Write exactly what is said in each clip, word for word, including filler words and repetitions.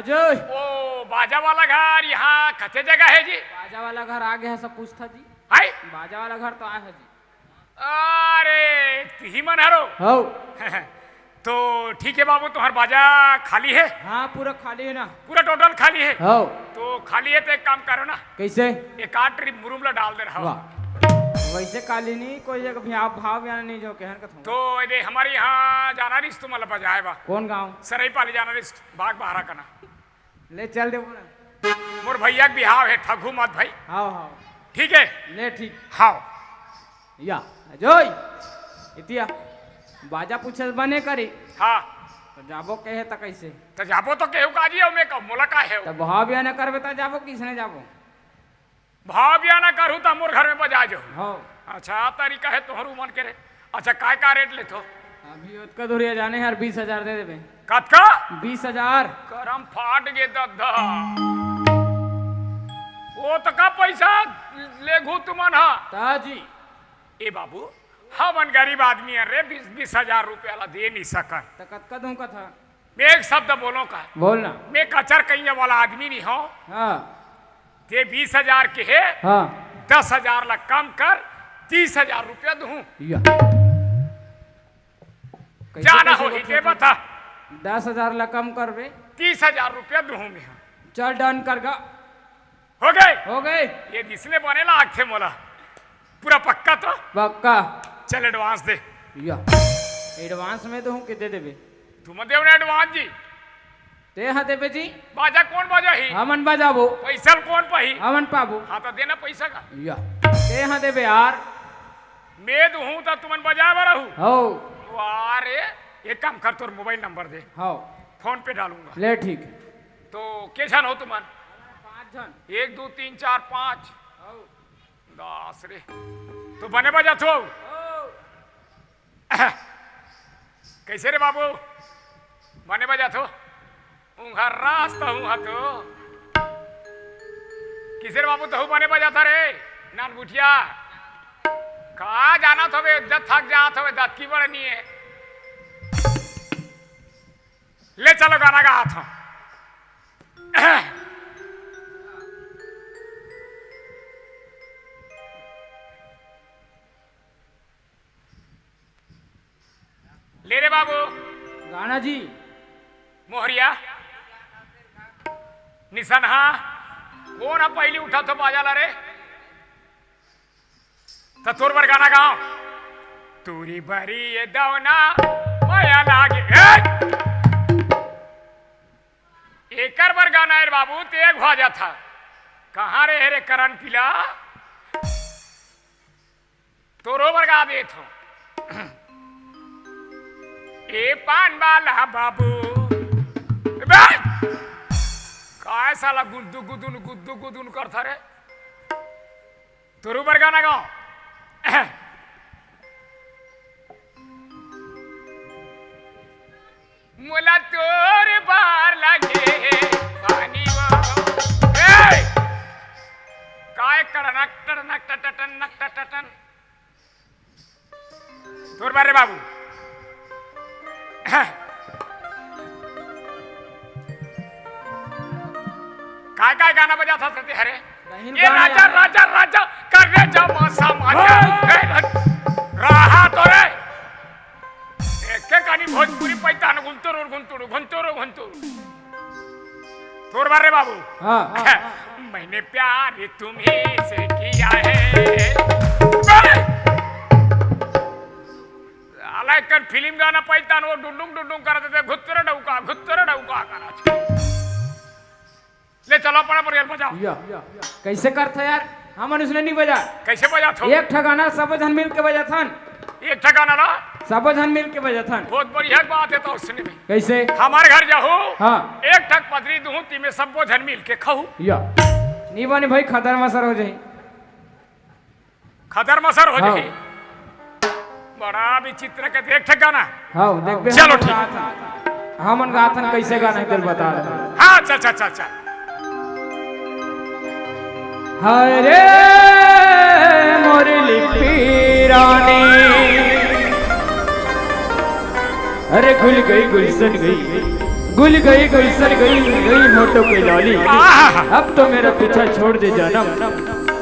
जय। ओ, बाजा वाला घर यहाँ कते जगह हे जी? बाजा वाला घर आगे हे, सब पूछथा जी। हाय? बाजा वाला घर तो आय हे जी। अरे, तिही मन हरो? हौ। तो ठीक हे बाबू, तुम्हार बाजा खाली हे? हाँ, पूरा खाली हे ना। पूरा टोटल खाली हे? हौ। तो खाली हे तो एक काम करो ना। कइसे? एक आठ ट्री मुरुम ला डाल दे रहा। वाह। वइसे खाली नहीं, कोई एक भाव, भाव बयाना नहीं जो कहन का थोड़ा। तो ये हमर यहाँ जाना रिहिस तुम्हार ला बजाए बा। कौन गाँव? सरईपाली जाना रिहिस, बाग बहरा कना। ले चल देबो ना। मोर भैया के बिहाव हे, ठगहू मत भाई। हाँ, हाँ। ठीक हे? ले ठीक। हाँ। या, अजय, इतिया, बाजा पूछे बने करी। हाँ। तो जाबो कहे त कइसे? तो जाबो तो केहू का जी, अउ मैं कहूँ, मोला का हे? तो भाव बयाना करबे त जाबो, कइसने जाबो? भाव बयाना करहूँ त मोर घर में बजा जाहू। हाँ। अच्छा, तरीका हे तोहरू मन के रे। अच्छा, काय का रेट लेथो? अभी ओतका दूरिहा जाने यार, बीस हजार दे देबे। कतका? बीस हजार। करम फाट गे दद्दा। ओतका पैसा लेघू तुमन हा? ता जी। ए बाबू, हमन गरीब आदमी हन रे, बीस, बीस हजार रुपया ला दे नहीं सकन। त कतका दूं कथा? मैं एक शब्द बोलों का? बोल ना। मैं कचर कइया वाला आदमी नहीं हूँ। हाँ। ते बीस हजार के हे, हाँ। दस हजार ला कम कर, तीस हजार रुपया दूं। या। कइसे, जाना कइसे होही, होथे? ते बता। दस हजार ला कम करबे। तीस हजार रुपया दूं मैं। चल, डन कर गा। हो गे? हो गे। ये दिसने बने लागथे मोला। पूरा पक्का तो? पक्का। चल, एडवांस दे। या। एडवांस में तो हूँ, कितने देबे? तुम देव ना एडवांस जी। ते हा देबे जी। बाजा कौन बजाही? हमन बजाबो। पैसा कौन पाही? हमन पाबो। हाँ, तो देना पैसा का। या। ते हा देबे यार। मैं दूहूँ तो तुमन बजाए बर रहू। हौ। वाह रे, एक काम कर, तोर मोबाइल नंबर दे। हौ। फोन पे डालूंगा। ले ठीक। तो के झन हो तुमन? पाँच झन। एक, दू, तीन, चार, पाँच। हौ। दस रे। तो बने बजाथो? हौ। कइसे रे बाबू? बने बजाथो? उंघर रास तहूँ ह तो। कइसे रे बाबू, तहूँ बने बजाथा रे? नान बुढ़िया। का जानत हवे, जब थक जात हवे, दतकी बड़ नहीं हे। ले चलो, गाना गात हूँ। ले रे बाबू। गाना जी। मोहरिया। निसनहा। कोन ह पहिली उठा तो बाजा ला रे? त तोर बर गाना गाओ। तोरी बरी ये दवना, मया लागे। ए! एकर बर गाना हे रे बाबू, ते एक भा जाथा। कहाँ रे हे रे करन पीला? तोरो बर गा देत हो। ए पान वाला बाबू। बे! काय साला गुद्दू गुदुन, गुद्दू गुदुन करथा रे? तोरू बर गाना गाओ। मोला तोर बर लागे पानी वो। ए! काय कड़नक टड़नक टटटन नक टटटन। तोर बर रे बाबू। काय काय गाना बजाथा ते हरे? बहिन ये गाना राजा, यार। राजा, राजा, कर रे जमा समाजा। ओए! ए, रहा तो रे। एके कानी भोजपुरी पैतान घुंतुर, घुंतुर, घुंतुर, घुंतुर। तोर बर रे बाबू। हाँ, हाँ, हाँ। मैंने प्यार तुम्हें से किया है। साला एक कन फिल्म गाना पैतान वो डुडुंग डुडुंग करत हे, घुत्तर डौका, घुत्तर डौका करत हे। ले चलो, पड़ा पर बजाओ। या, या, या। कइसे करथा यार? हमन उसने नहीं बजा। कइसे बजाथो? एक ठा गाना सबो झन मिल के बजाथन। एक ठा गाना ला? सबो झन मिल के बजाथन। बहुत बढ़िया बात हे तो उसने भी। कइसे? हमर घर जाहू, हाँ। एक ठक पतरी दूहूँ, तिमे सबो झन मिल के खाहू। या। नहीं बने भाई, खदर मसर हो जाही। खदर मसर हो हाँ। जाही। बड़ा विचित्र के देख ठे गाना। हाँ, देखबे चलो हमन ठीक। गाथन। हमन गाथन कइसे गाना हे, तेल बता दे। हाँ, अच्छा, अच्छा, अच्छा, अच्छा। हरे मोर लिपि रानी, अरे घुल गई गुलशन गई। गुल गई गुलशन गई गई होठों की लाली। आहा! अब तो मेरा पीछा छोड़ दे जानम,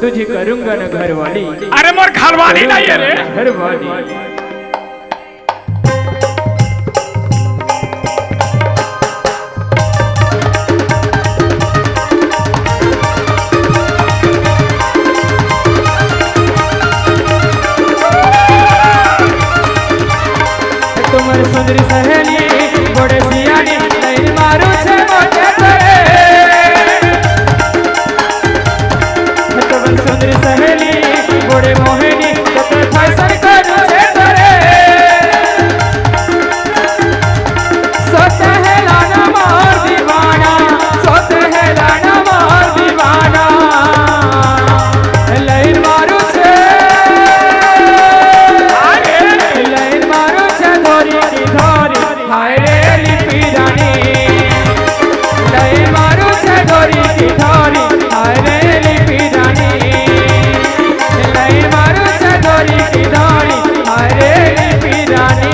तुझे करूंगा ना घरवाली। अरे मोर घरवाली नहीं है रे। घरवाली। तुम्हारी सुंदरी सहेली बड़े सियानी लाइन मारू छे मोटे तोरे। तुम्हारी सुंदरी सहेली बड़े मोहिनी तो फैशन करू छे तोरे। सोते है लाना मोर दीवाना, सोते है लाना मोर दीवाना। लाइन मारू छे, लाइन मारू छे धोरी की धोरी। हाय रे लिपि रानी, लाइन मारू छे धोरी की धोरी। हाय रे लिपि रानी, लाइन मारू छे धोरी की धोरी। हाय रे लिपि रानी।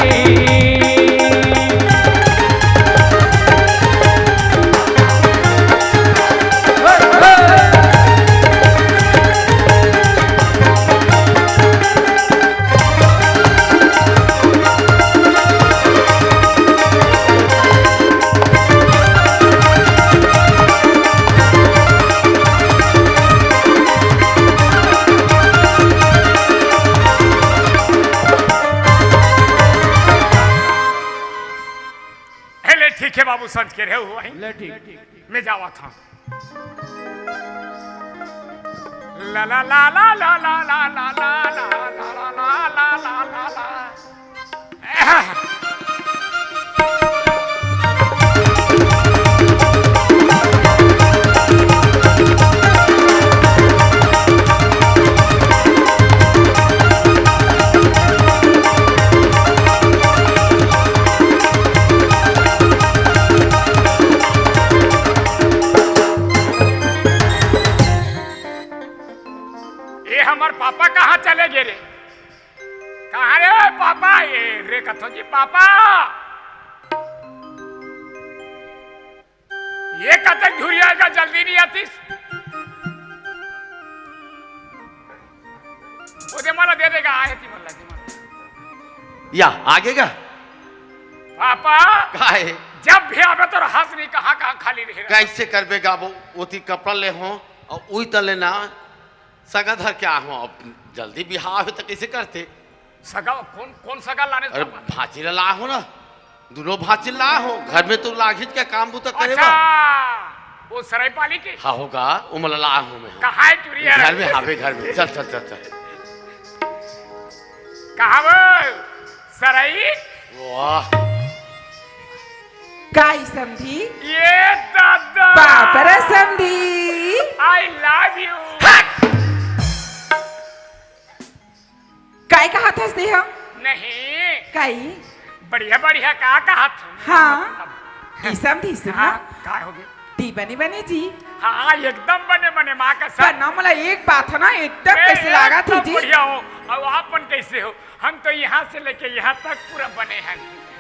हे ले, ठीक है बाबू, संत के रहे हुआ है। ले, ठीक। मैं जावा था। ला ला ला ला। ए हमर पापा कहाँ चले गे रे? कहाँ रे पापा? ए रे कथो जी पापा, ये कतक धुरिया का जल्दी नहीं आतीस। वो दे मला दे देगा, आए थी मला, दे मला। या, आगे का? पापा, का है? जब भी आवे तो हाथ नहीं, कहाँ, कहाँ खाली रहे। कैसे करबे गाबो? ओती कपड़ा ले हो और उई तले ना सगा धर के आ हो। अब जल्दी बिहाव है तो कैसे करते? सगा कौन, कौन सगा लाने अरे, जाबा? भांची ला ला हो ना, दोनों भांची ला हो। घर में तो लागित के काम बुता करे अच्छा, बा। वो सराय पाली के? हाँ होगा, वो मला ला हो मैं। कहाँ है टुरिया? घर में, हावे घर में। चल, चल, चल, चल। कहाँ वो? सराय? वाह। का ई समधी? ये दादा। बाप रे समधी। I love you। हट। काय कहत हस देह? नहीं। काई? बढ़िया, बढ़िया का कहत हूँ? हाँ। मतलब, ई समधी सुन हाँ, ना। का हो गया? दी बने बने जी। हाँ, एकदम बने बने, माँ कसम। पर ना, मोला एक बात है ना, एकदम ए, कैसे लागत है एकदम जी? बढ़िया हो। अब आपन कैसे हो? हम तो यहाँ से लेके यहाँ तक पूरा बने हैं।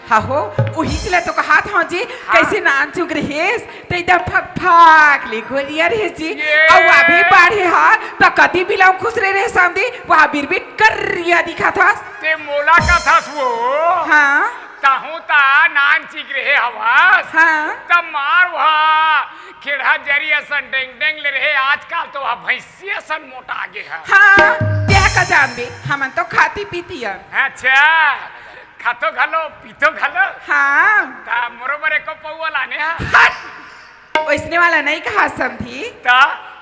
हाँ हो, उही के लिए तो कहत हँव जी, हाँ। कैसे नानचुक रहेस, तो एकदम फक फक ले गोरिया रहेस जी। ये। अउ अभी बाढ़े हा, त कति बिलाव खुसरे रहेस समधी, वहाँ बिरबिट करिया दिखत हस। ते मोला कथस वो? हाँ। तहूँ त नानचुक रहे हवस। हाँ। त मार वहाँ खेड़हा जरी असन डेंग डेंग ले रहे, आजकल तो वहाँ भैंसी असन मोटा गे है। हाँ, तें का जानबे, हमन तो खाती पीती हन। अच्छा। खातो घलो, पीतो घलो। हाँ। त मोरो बर एको पौवा लाने हा। हट! ओइसने वाला नहीं कहा समधी। त?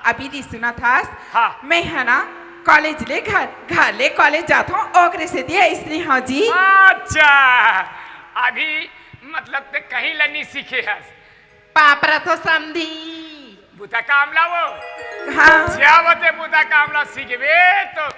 अभी दी सुनत हस। हाँ। मैं है ना, कॉलेज ले घर, घर ले कॉलेज जात हँव, ओकरे सेती अइसने हँव जी। अच्छा, अभी मतलब ते कहीं ला नहीं सीखे हस? पापरा तो समधी। बुता काम लावो। हाँ। क्या बते बुता काम ला सीखबे तो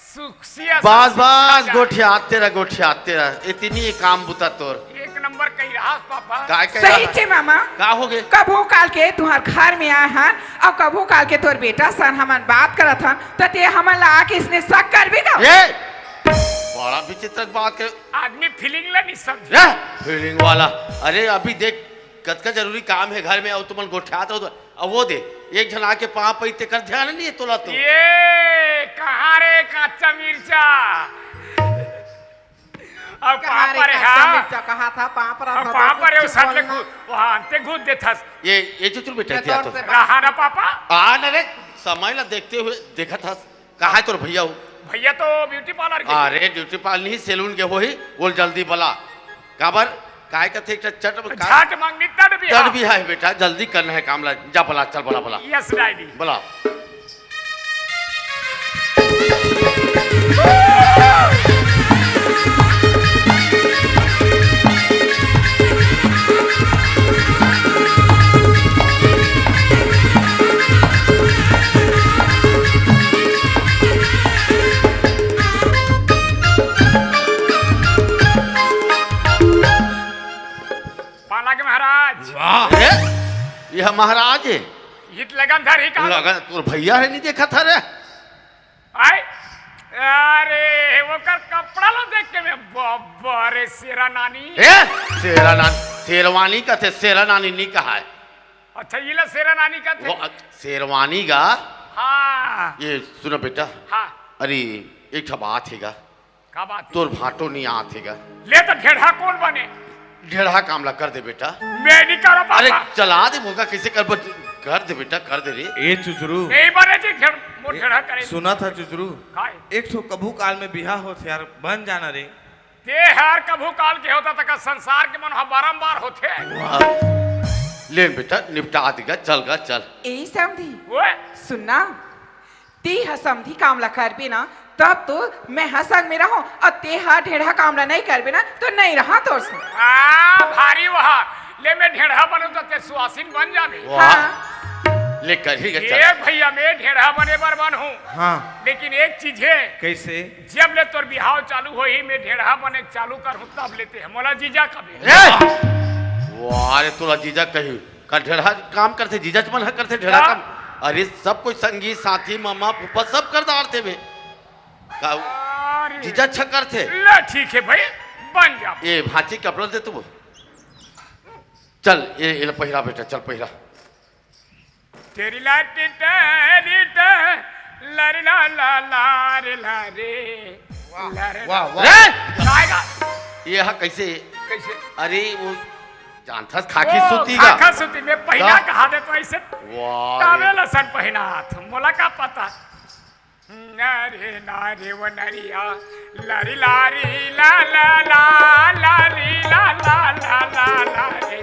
सुखसिया बस, सब बस, सीखा। गोठियाते रह, गोठियाते रह। इतनी ही काम बुता तोर। एक नंबर कही रहा पापा। काय कही सही रहा? चे मामा। का हो गे? कभू काल के तुँहर घर में आए हन, अउ कभू काल के तोर बेटा सन हमन बात करत हन, त ते हमन ला आके इसने शक करबे का? ए! बड़ा विचित्र बात के। आदमी feeling ला नहीं समझे। ए! Feeling वाला। अरे अभी देख, कतका जरूरी काम हे घर में, अउ तुमन गोठियात रहो तो, अब वो दे, एक झन आके पाँव पई, तेकर ध्यान नहीं हे तोला तो। ये कहाँ रे कच्चा मिर्चा? अब कहाँ पाँव रे परे कच्चा हा? मिर्चा कहा था, पाँव परा अब था, पाँव तो परे कुछ हो, साथ ले बोलना। घु-, वहाँ अंते घुस देथस। ये, ये चुचुर बेटा, ये क्या तोर तो? से रहा ना पापा? आ न रे, समय ला देखते हुए देखत हस। कहाँ हे तोर भैया हो? भैया तो ब्यूटी पार्लर के। अरे, ब्यूटी पार्लर नहीं, सैलून के होही, बोल जल्दी बला। काबर? काय कथे एक ठा चट का-, झट मंगनी तट भी चट हा। भी हे बेटा, जल्दी करना हे काम ला, जा बला, चल बला, बला। Yes daddy. बला। पाला के महाराज। वाह। ए, ये महाराज हे। इत लगन धर ही का? लगन तोर भैया हे, नहीं देखत हरे? आय, अरे, ओकर कपड़ा ला देख के मैं, बाबा रे, शेरा नानी। ए, शेरा नान-, शेरवानी कथे, शेरा नानी नहीं कहा हे। अच्छा, इला शेरा नानी कथे। वो, अ, शेरवानी गा। हाँ। ये सुनो बेटा। हाँ। अरे, एक ठा बात हे गा। का बात हे? तोर भांटो नहीं आत हे गा। ले तो ढेढ़ा कोन बने? ढेढ़ा काम ला कर दे बेटा। मैं नहीं करो अरे पापा। चला दे मोका, कैसे कर, कर दे बेटा, कर दे रे। ए चुचरू। नहीं बने जी ढेढ़-, मोर ए, ढेढ़ा करे। सुना था चुचरू। काय? एक ठो कभू काल में बिहा होत हे यार, बन जाना रे। ते हर कभू काल के होता तक संसार के मन ह बारंबार होथे। वाह। ले बेटा, निपटा देगा, चल गा, चल। ए समधी, ओए। सुनना, ते ह समधी काम ला करबे ना, तब तो मैं ह संग में रहूं, अउ ते ह ढेढ़ा काम ला नहीं करबे ना, तो नहीं रहा तोर संग। आ, भारी वहा। ले मैं ढेढ़ा बनूं तो ते सुवासिन बन जाबे। वाह। हाँ। ले कर ही गा, चल। ए भैया, मैं ढेढ़ा बने बर बनहूं। हाँ। लेकिन एक चीज हे। कैसे? जब ले तोर बिहाव चालू होही, मैं ढेढ़ा बने चालू करहूं, तब ले ते ह मोला जीजा कबे। ए! वाह रे, तोला जीजा कही। का ढेढ़ा काम करथे, जीजा मन ह करथे ढेढ़ा का? काम? अरे, सब कोई संगी, साथी, ममा, फूफा सब कर डारथे बे। का अरे। जीजा अच्छा करथे? ले, ठीक हे भाई, बन जा। ए, भांची कपड़ा दे तू। चल, ए, एला पहिरा बेटा, चल पहिरा। तेरी लाटी टेरी टे, लारी ला ला ला रे ला रे, वाह, ला रे वाह, ला। वाह। रे! गाएगा। ये हा कैसे? कैसे? अरे वो जानथस खाकी ओ, सूती का? खाका सूती में पहिना का? कहा दे तो ऐसे वाह रे। टावेल असन पहिना हाथ, मोला का पता? ना रे, ना रे, वो नरिया। लारी, लारी, ला, ला, ला, लारी, ला, ला, ला, ला, ला रे,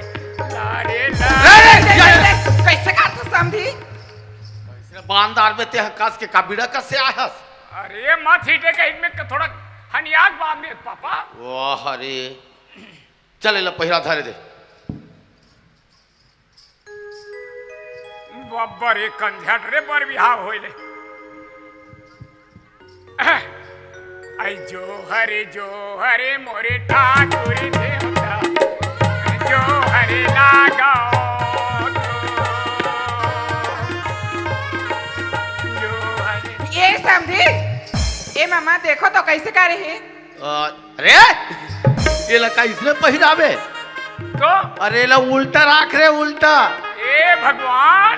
ला रे, ला। रे, रे, रे, रे, रे, कैसे करथस समधी? कैसे बांध डारबे ते ह कस के का बीड़ा कस से आय हस? अरे, मत हिटे कहीं में क-, थोड़ा हनियाक बांध दे, पापा। वाह रे। चल, एला पहिरा धरे दे। बब्बर एक कंझट रे बर बिहाव होइले। आई जो हरे, जो हरे मोरे ठाकुर देवता, जो हरे लागो, जो हरे। ए समधी, ए ममा, देखो तो कैसे करे हे? अ, अरे, एला का इसने पहिरावे? तो? अरे, एला उल्टा राख रे, उल्टा। ए भगवान,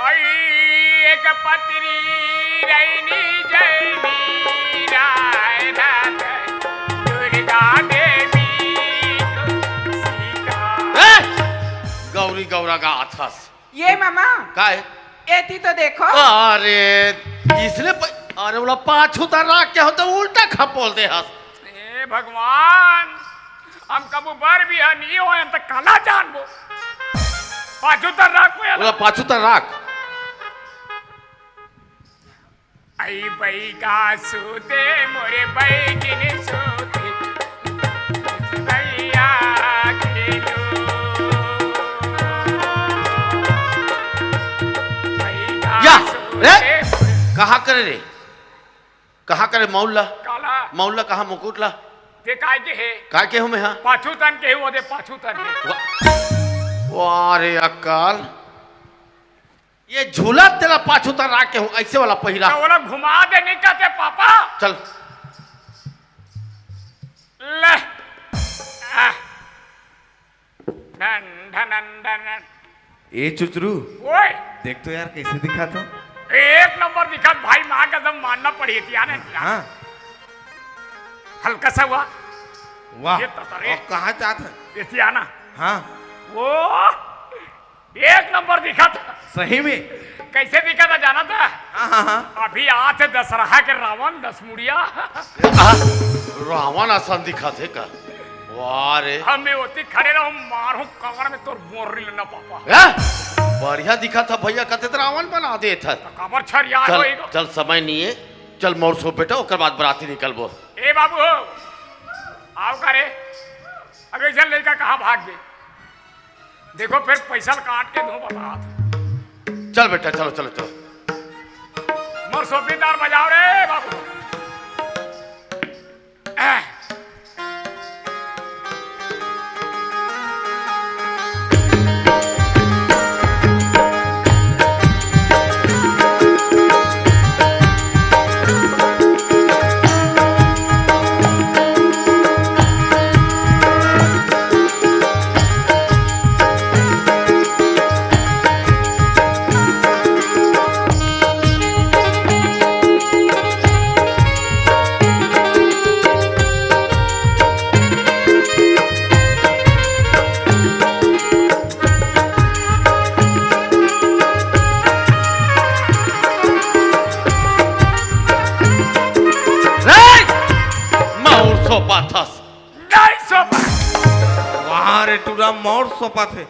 आई एक पत्री रैनी जैनी राय नाथ दुर्गा देवी सीता। ए, गौरी गौरा गाथस। ए ममा। काय? एती तो देखो। अरे, इसने प-, अरे, ओला पाछू त राख के हो तो उल्टा खपोल दे हस। ए भगवान, हम कबू बर बिहा नहीं होय त काला जानबो। पाछू त राख कोई ओला पाछू त राख। आई बैगा सूते मोरे बैगिन सूते, भैया खेलो। बैगा या, सूते रे, मोरे कहाँ करे रे? कहाँ करे मौल ला? काला? मौल ला कहाँ मुकुट ला? ते काय के हे? काय के हूँ मैं हाँ? पाछू तन के हे, वो दे पाछू तन हे। वा-, वाह रे अक्कल। ये झूला तेला पाछू तक राख के हूँ, ऐसे वाला पहिरा। तो ओला घुमा दे नहीं कहते पापा। चल। ले। ढन ढनन ढनन। ए चुचरू, ओए, देख तो यार, कैसे दिखत हो? एक नंबर दिखत भाई, माँ कसम मानना पड़ी थी आने। हाँ। हल्का सा हुआ। वाह। ये तो अरे। अब कहाँ जात है? इसी आना। हाँ। वो एक नंबर दिखत। सही में? कैसे दिखत है जाना था? हाँ, हाँ, हाँ। अभी आत हे दशहरा के रावण दस मुड़िया। आ, रावण असन दिखत हे का? वाह रे। हम में ओती खड़े रहो, मारहूँ कमर में तोर बोर्री लेना पापा। हैं? बढ़िया दिखत हे भैया, कते त रावण बना देत हे। त काबर छरिया चल, होई गो? चल, समय नहीं है, चल मौर सो बेटा, ओकर बाद बराती निकलबो। ए बाबू हो, आओ का रे? अब ऐसा लड़का कहाँ भाग गए? देखो फिर पैसा काट के दो बता। चल बेटा, चलो, चलो, चलो। मोर सोपीदार बजाओ रे बाबू। रे, मौर सोपाथस। नहीं सोपा। वाह रे टूरा, मौर सोपाथे।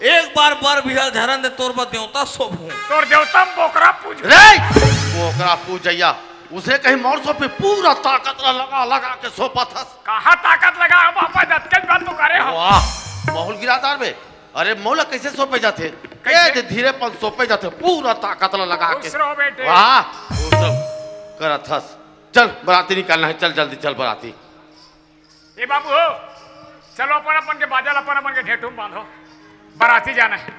एक बार बर बिहाव झरन दे, तोर बर देवता सोपहूँ। तोर देवता म बोकरा पूज। रे, बोकरा पूजैया, उसे कहीं मौर सोपे, पूरा ताकत ला लगा लगा के सोपाथस। कहाँ ताकत लगा हो बापा, दतकन बात तो करे हो। वाह, माहौल गिरादार बे। अरे मौला कैसे सोपे जाथे? कैसे? ए दे धीरे पन सोपे जाथे, पूरा ताकत ला लगा के। खुश रहो बेटे। वाह, खुश रहो। करत हस। चल, बराती निकालना है, चल जल्दी चल बराती। ए बाबू हो, चलो अपन अपन के बाजा ल अपन अपन के ढेटू में बांधो, बराती जाना है।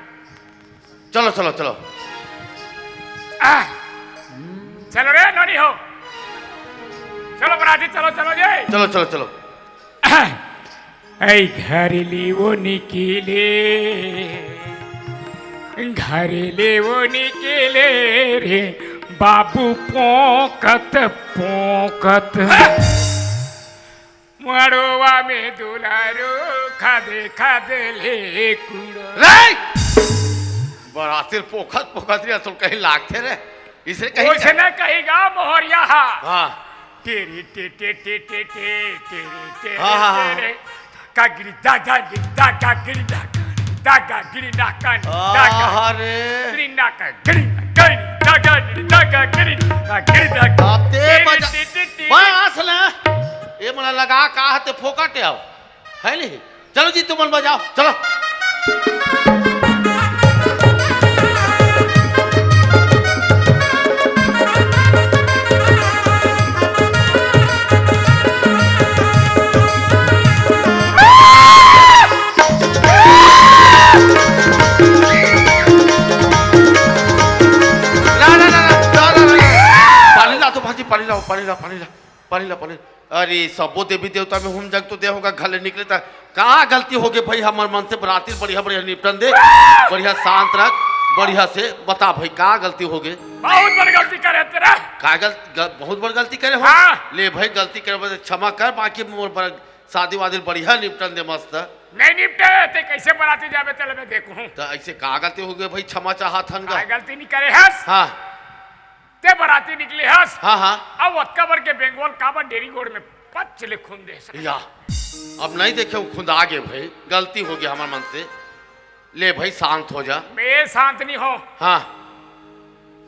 चलो, चलो, चलो। आह, चलो रे नोनी हो, चलो बराती, चलो, चलो जी। चलो, चलो, चलो। ऐ घर ले वो निकले, घर ले वो निकले रे बाबू, पोंकत पोंकत। मड़वा में दुलारू खादे खादे ले कुड़ो। रे! बराती ल पोखत पोखत रिया तो कहीं लागथे रे। इसने कहीं ओइसे का? न कही गा मोहरिया हा। हाँ। टेरे टे टे टे टे टे टेरे टे हाँ, हाँ, हाँ। टेरे। कागड़ी दा गा गिड़ी दा कागड़ी दा गा गिड़ी ना कान दा गा अरे। गिड़ी ना का गिड़ी ना कान दा गा गिड़ी दा गा गिड़ी ना गिड़ी दा गा अब ते टेरे बजा टे टे टे। बस ना। ये मला लगा का हते फोकट आओ। है नहीं? चलो जी, तुम मन बजाओ, चलो। ना, ना, ना, ना, ना, ना, ना। पानी ला तो भाजी, पानी लाओ, पानी ला, पानी ला। पानी ला, पानी। अरे, सबो देवी देवता में हम जग तो दे होगा, घर ले निकले ता का गलती होगे भाई? हमर मन से बराती बढ़िया, बढ़िया निपटन दे, बढ़िया शांत रख, बढ़िया से बता भाई, का गलती होगे? बहुत बड़ गलती करे तेरा। का गल-, गल-, बहुत बड़ गलती करे हो? हाँ। ले भाई, गलती करे बस क्षमा कर, बाकी मोर बर-, शादी वादी बढ़िया निपटन दे मस्त। नहीं निपटे, ते कैसे बराती जाबे, चल मैं देखूं। तो ऐसे का गलती होगे भाई? क्षमा चाहत हन गा। का गलती नहीं करे हस? हाँ। ते बराती निकले हस। हाँ, हाँ। अब ओतका बड़ के बेंगोल काबर डेरी गोड़ में पच ले खुंदे हस। या, अब नहीं देखे, वो खुंदा गे भाई, गलती होगे हमर मन से। ले भाई, शांत हो जा। मैं शांत नहीं हो। हाँ,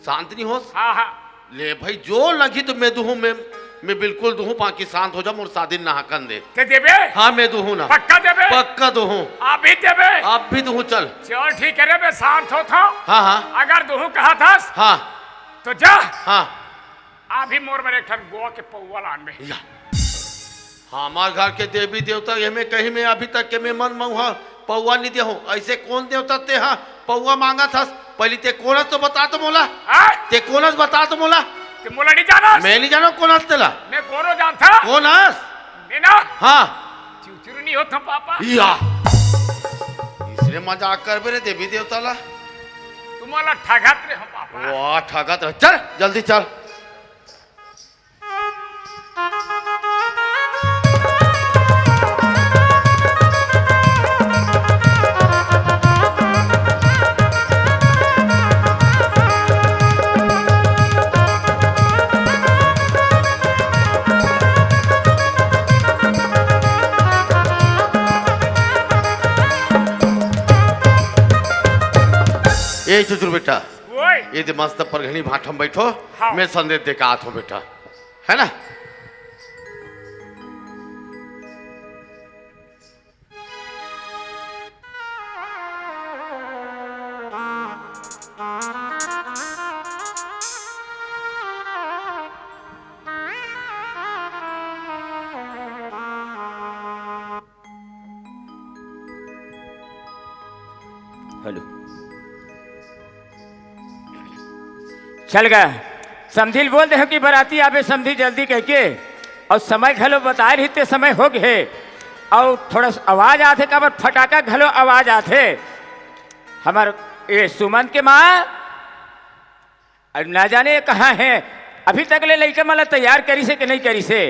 शांत नहीं हो। हाँ, हाँ। ले भाई, जो लगी तो मैं दूहूँ, मैं, मैं बिल्कुल दूहूँ, बाकी शांत हो जा, मोर शादी ना हकन दे। ते देबे? हाँ, मैं दूहूँ ना। पक्का देबे? पक्का दूहूँ। अभी देबे? अब भी दूहूँ, चल। चल ठीक है रे, मैं शांत होत हूँ। हाँ, हाँ। अगर दूहूँ कहत हस, हाँ। तो जा। हाँ। अभी मोर बर एक ठन गोवा के पौवा लानबे। या। हमार घर के देवी देवता, एमे कहीं में अभी तक के मैं मन मऊहा पौवा नहीं दे हूँ। ऐसे कौन देवता ते हा पौवा मांगत हस? पहली ते कौन हस तो बता तो मोला। हाँ? ते कौन हस बता तो मोला। ते मोला नहीं जानस? मैं नहीं जानो कौन हस तेला। मैं कोनो जानता। कौन हस? मैं ना। हाँ। चुचुरनी होत हूँ पापा। या। ये सिने मजाक करबे रे देवी देवता ला। तुम्हारा ठगत रे हो पापा। वाह, ठगत रह। चल, जल्दी चल। ए चुचुर बेटा, ओए। ये दे मस्त परघनी भाठम बैठो, हाँ। मैं संदेश दे के आत हूँ बेटा, है ना? हेलो। चल गा। समधी ल बोल दे हो कि बराती आबे समधी जल्दी कहिके, अउ समय घलो बताए रहिते, समय हो गे हे, अउ थोड़ा सा आवाज आथे, काबर फटाका घलो आवाज आथे। हमर ए सुमन के माँ, अब ना जाने ये कहाँ हे, अभी तक ले लइका मन ला तैयार करिस हे कि नहीं करिस हे।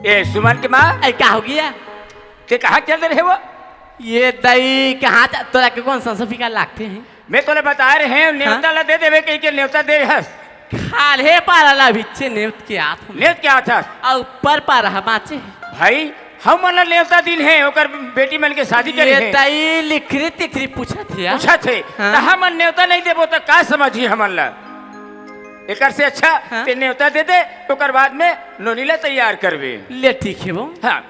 ए, सुमन के माँ। ए, का हो गया? ते कहाँ चल दे रहे हो? ये दई, कहाँ जा-, तोला के कौन सा फिकर लागथे हैं? मैं तोला बताए रहे हँव, नेवता हाँ? ला दे देबे कहिके नेवता दे हस। खाल्हे पारा ला बिच्चे नेवत के आत हँव। नेवत के आत हस? अउ ऊपर पारा ह बाँचे। भाई, हमन ला नेवता दिन हे, ओकर बेटी मन के शादी करे ये हे। दई लिखरी तिखरी पूछत हे यार। पूछत हे, हाँ? त हमन नेवता नहीं देबो त का समझही हमन ला? एकर से अच्छा हाँ? ते नेवता दे दे, ओकर बाद में नोनी ला तैयार करबे। ले ठीक हे वो। हाँ।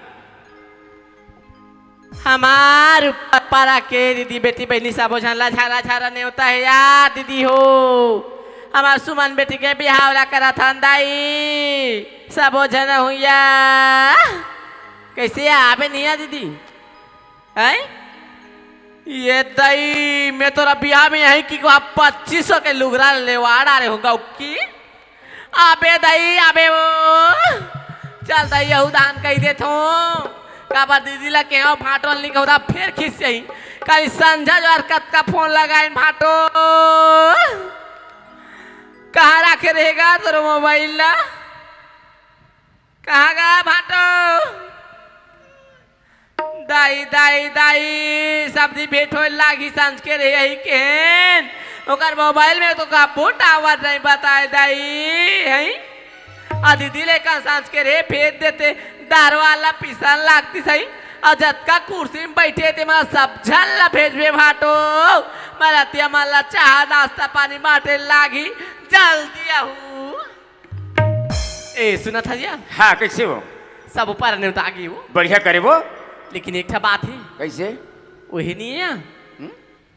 हमार ऊपर पारा के दीदी, बेटी, बहिनी सबो झन ला झारा झारा नेवता हे यार दीदी हो। हमार सुमन बेटी के बिहाव ला करत हन दाई, सबो झन हुइया। कैसे आबे निया दीदी? हैं? ये दई, मैं तोरा बिहाव में यहीं कि को आप पच्चीस सौ के लुगरा लेवा डारे होगा उक्की। अबे दई, अबे ओ, चल दई, यहू दान कही देत हूँ। काबर दीदी ला केहेंव भाटो ल निकौरा फेर खिसियाही। काली संझा जोर कतका फोन लगाइन भाटो। कहाँ राखे रहेगा तोर मोबाइल ला? कहाँ गा भाटो? दाई, दाई, दाई, समधी भेंट होए लागही सांझ के रे, यही केहेन। ओकर मोबाइल में तो कभू टावर नहीं बताए दाई, हैं? आ दीदी ले का सांझ के रे भेज देते, दार वाला पिसन लागती सही। आ जतका कुर्सी में बैठे ते मन सब झन ला भेजबे भाटो। बरतिया मन ला चाह नाश्ता पानी बांटे लागही, जल्दी आहू। ए, सुनत हस या? हाँ, कैसे हो? सब ऊपर ने उतार गई वो। बढ़िया करे वो। लेकिन एक ठा बात हे। कैसे? वही नहीं हे या? हम्म?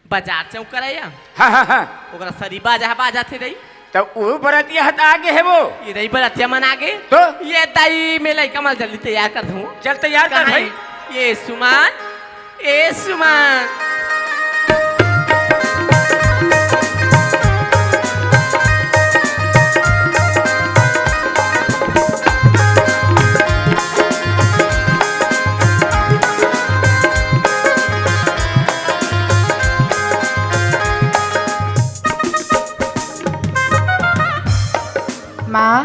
बाजार चौक करा या? हाँ, हाँ, हाँ। ओकरा सरी बाजा बाजा थे दई। त वो बरतिया हत आगे हे वो। ये दई बरतिया मन आगे। तो? ये दई में लइका मन जल्दी तैयार कर दूँ। चल तैयार कर कहाँ भाई। हे? ये सुमन, ए सुमन। माँ,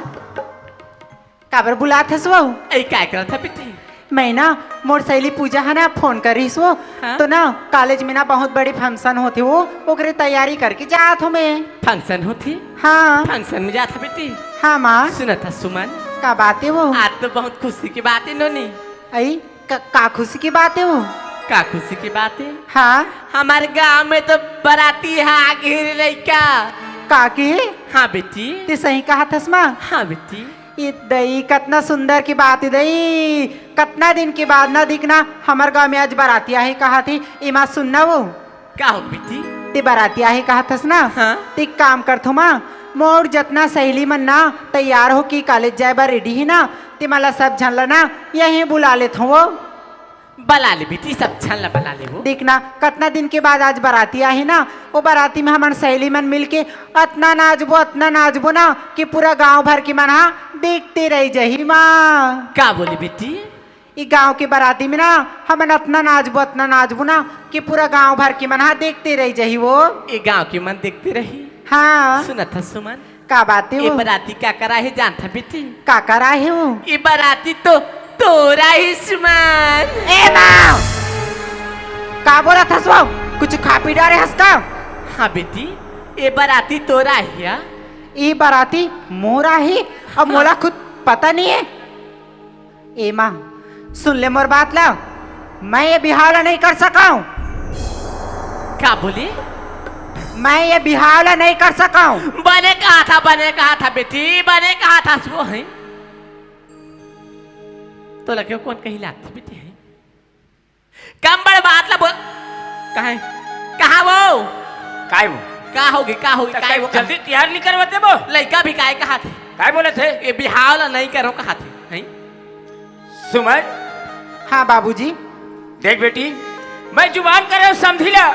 काबर बुलात हस वहू? ए, काय करत ह बेटी? मैं ना, मोर सहेली पूजा ह ना फोन करिस वो, हाँ? तो ना कॉलेज में ना बहुत बड़े फंक्शन होथे वो, ओकरे तैयारी करके जात हूँ मैं। फंक्शन होथे? हाँ। फंक्शन में जात ह बेटी? हाँ माँ। सुनत ह सुमन? का बात हे वो? आज तो बहुत खुशी की बात हे नोनी। अई, का, का खुशी की बात हे वो? का खुशी की बात हे? हाँ। हमारे गांव में तो बराती ह आगे रे लइका। का के? हाँ बेटी। ते सही कहत हस माँ? हाँ बेटी। ए दई, कतना सुंदर के बात ए दई। कतना दिन के बाद ना दिखना, हमर गांव में आज बराती आहे कहाथे। एमा सुनना वो। का हो बेटी? ते बराती आहे कहाथस ना? हाँ। ते काम करथो माँ, मोर जतना सहेली मन ना तैयार हो के कॉलेज जाए बर रेडी हे ना, ते मला सब झन ला ना यहीं बुला लेथो वो। बला ले बेटी, सब झन ला बला ले वो। देखना, कतना दिन के बाद आज बराती आहे ना, वो बराती में हमन सहेली मन मिलके अतना नाचबो, अतना नाचबो ना कि पूरा गांव भर के मन हा देखते रह जाही माँ। का बोले बेटी? ई गांव के बराती में ना हमन अतना नाचबो, अतना नाचबो ना कि पूरा गांव भर के मन हा देखते रह जाही वो। ई गांव के मन देखते रही। हाँ। सुनत हस सुमन? का बात हे ये वो? बराती का करा हे जानत हस बेटी? का करा हे वो? ये बराती तो तोरा ही सुमन। ए माँ! का बोलत हस वो? कुछ खा पी डारे हस का? हाँ बेटी, ये बराती तोरा ही या? ये बराती मोरा ही, अब मोला खुद पता नहीं है। ए माँ, सुन ले मोर बात ला, मैं ये बिहाव ला नहीं कर सकंव। का बोले? मैं ये बिहाव ला नहीं कर सकंव। बने कहाथा, बने कहाथा बेटी, बने कहाथा सो है। तोला क्यों कोन कही लागथे बेटी है? कम बड़ बात ला बोल। कहाँ है? कहाँ वो? काय वो? का होगे, का होगे, त काय काय वो? जल्दी तैयार नहीं करवाते वो? लइका भी काय कहाथे? काय बोलथे? ये बिहाव ला नहीं करो कहाथे, हैं? सुमन। हाँ बाबूजी। देख बेटी, मैं जुबान करे हंव समधी ला,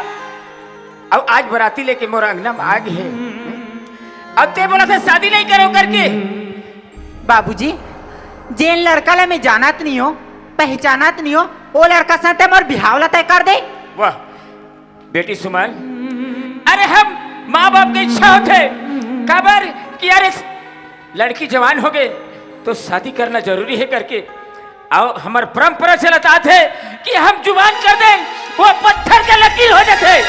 अउ आज बराती लेके मोर अंगना में आ गे हे, अब ते बोलथे शादी नहीं करो करके। बाबूजी, जेन लड़का ला मैं जानत नहीं हों, पहचानत नहीं हों, वो लड़का संग ते मोर बिहाव ला तय कर दे। वाह बेटी सुमन, अरे हम माँ बाप के इच्छा होथे, काबर कि अरे लड़की जवान होगे तो शादी करना जरूरी हे करके, अउ हमर परंपरा चलत आथे कि हम जुबान कर दें, वो पत्थर के लकीर हो जाथे।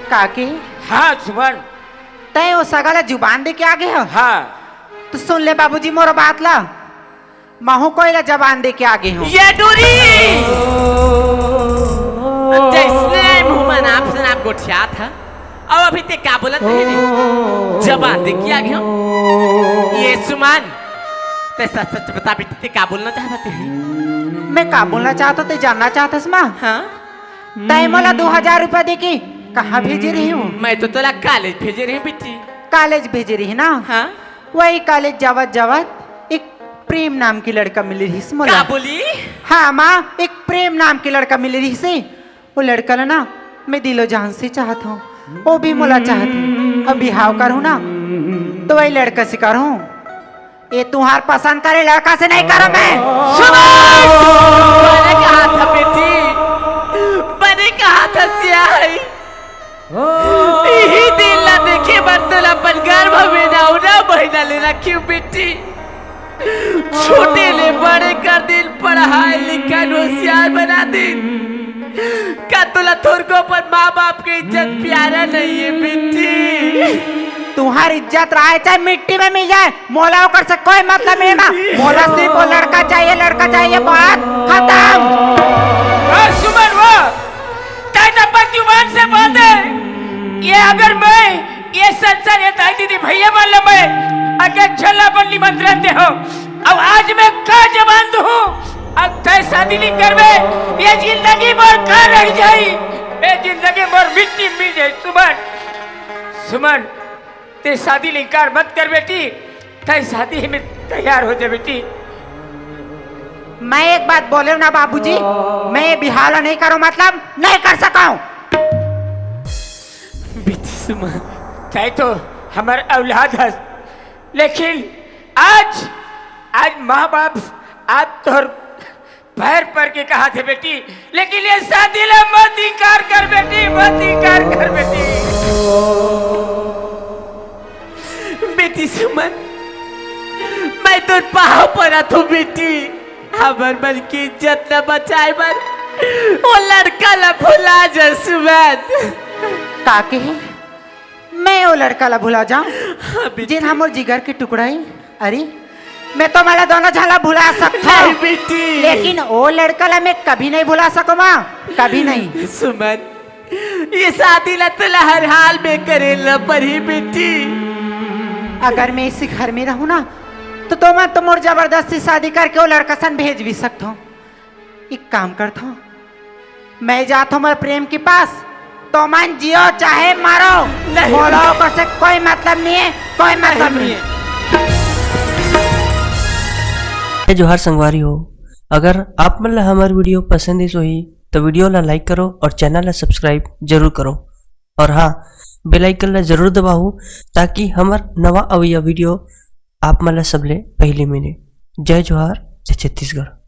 काकी। हाँ सुमन। तय वो सगा ला जुबान दे के आ गे हो? हाँ। तो सुन ले बाबूजी मोर बात ला, महूँ कोई ला जबान दे के आ गे हों। ये डोरी! जइसने मुँह म नाप से नाप गोठियात हे, अउ अभी ते का बोलत रहे रे? जबान दे के आ गे हों। ये सुमन, ते सच सच बता बेटी, ते का बोलना चाहत हे? मैं का बोलना चाहत हों, ते जानना चाहत हस माँ? हाँ। तय मोला दो हजार रुपया दे के कहाँ भेजे रहे हो? मैं तो तोला कॉलेज भेजे रहे बेटी। कॉलेज भेजे रहे ना? हाँ। वही कॉलेज जावत जावत एक प्रेम नाम के लड़का मिले रहिस मोला। का बोली? हाँ माँ, एक प्रेम नाम के लड़का मिले रहिस हे। वो लड़का ला ना मैं दिलो जान से चाहत हों, वो भी मोला चाहत हे। अब बिहाव करहूँ ना तो वही लड़का से करहूँ। ये तुहार पसंद करे लड़का से नहीं करंव मैं। सुमन! बने कहाथा बेटी, बने कहाथा सियाही। इही दिन ला देखे बर तोला अपन गर्भ में नौना महीना ले रखे हंव बेटी। छोटे ले बड़े कर दिन, पढ़ाई लिखाई होशियार बना दिन। का तोला थोरको अपन माँ बाप के इज्जत प्यारा नहीं हे बेटी? तुहार इज्जत रहे चाहे मिट्टी में मिल जाए, मोला ओकर से कोई मतलब नहीं ना। मोला सिर्फ वो लड़का चाहिए, लड़का चाहिए, बात खतम। अउ सुमन वो, तय तो अपन जुबान से बोल दे। ये अगर मैं, ये संसार, ये दाई दीदी भैया मान लो मैं, अगर छल्ला अपन निमंत्रण दे हों, अब आज मैं का जबान दूँ? अब तय शादी नहीं करबे, ये जिंदगी मोर का रह जाही? ये जिंदगी मोर मिट्टी मिल जाही। सुमन, सुमन, ते शादी ले इनकार मत कर बेटी, तय शादी में तैयार हो जा बेटी। मैं एक बात बोलेंव ना बाबूजी, मैं ये बिहाव ला नहीं करंव, मतलब नहीं कर सकंव। बेटी सुमन, तय तो हमर औलाद हस, लेकिन आज, आज माँ बाप आप तोर पैर पर के कहाथे बेटी, लेकिन ये शादी ला मत इनकार कर बेटी, मत इनकार कर बेटी। बेटी सुमन, मैं तोर पाँव परत हों बेटी, हमर मन के इज्जत ला बचाए बर वो लड़का ला भुला जा सुमन। का कहे? मैं वो लड़का ला भुला जांव, हाँ, बेटी। जेन हमर जिगर के टुकड़ा हे। अरे, मैं तो तुम्हारा दोनों झन ला भुला सकथंव। नहीं, बेटी। लेकिन वो लड़का ला मैं कभी नहीं भुला सकंव माँ, कभी नहीं। सुमन, ये शादी ला तोला हर हाल में करे ला पड़ही, बेटी। अगर मैं इसी घर में रहूं ना, तो तुमन तो मोर जबरदस्ती शादी करके वो लड़का सन भेज भी सकथो। एक काम करथो, मैं जाथो मोर प्रेम के पास, तुमन जियो चाहे मरो, नहीं। मोला ओकर से कोई मतलब नहीं है, कोई मतलब नहीं है। जय जोहार संगवारी हो, अगर आप मन ला हमर वीडियो पसंद आइस होही तो वीडियो ला लाइक करो और चैनल ला सब्सक्राइब जरूर करो और हाँ, बेल आइकन ला जरूर दबाओ, ताकि हमर नवा अवइया वीडियो आप मन ला सबले पहले मिले। जय जोहार, जय छत्तीसगढ़।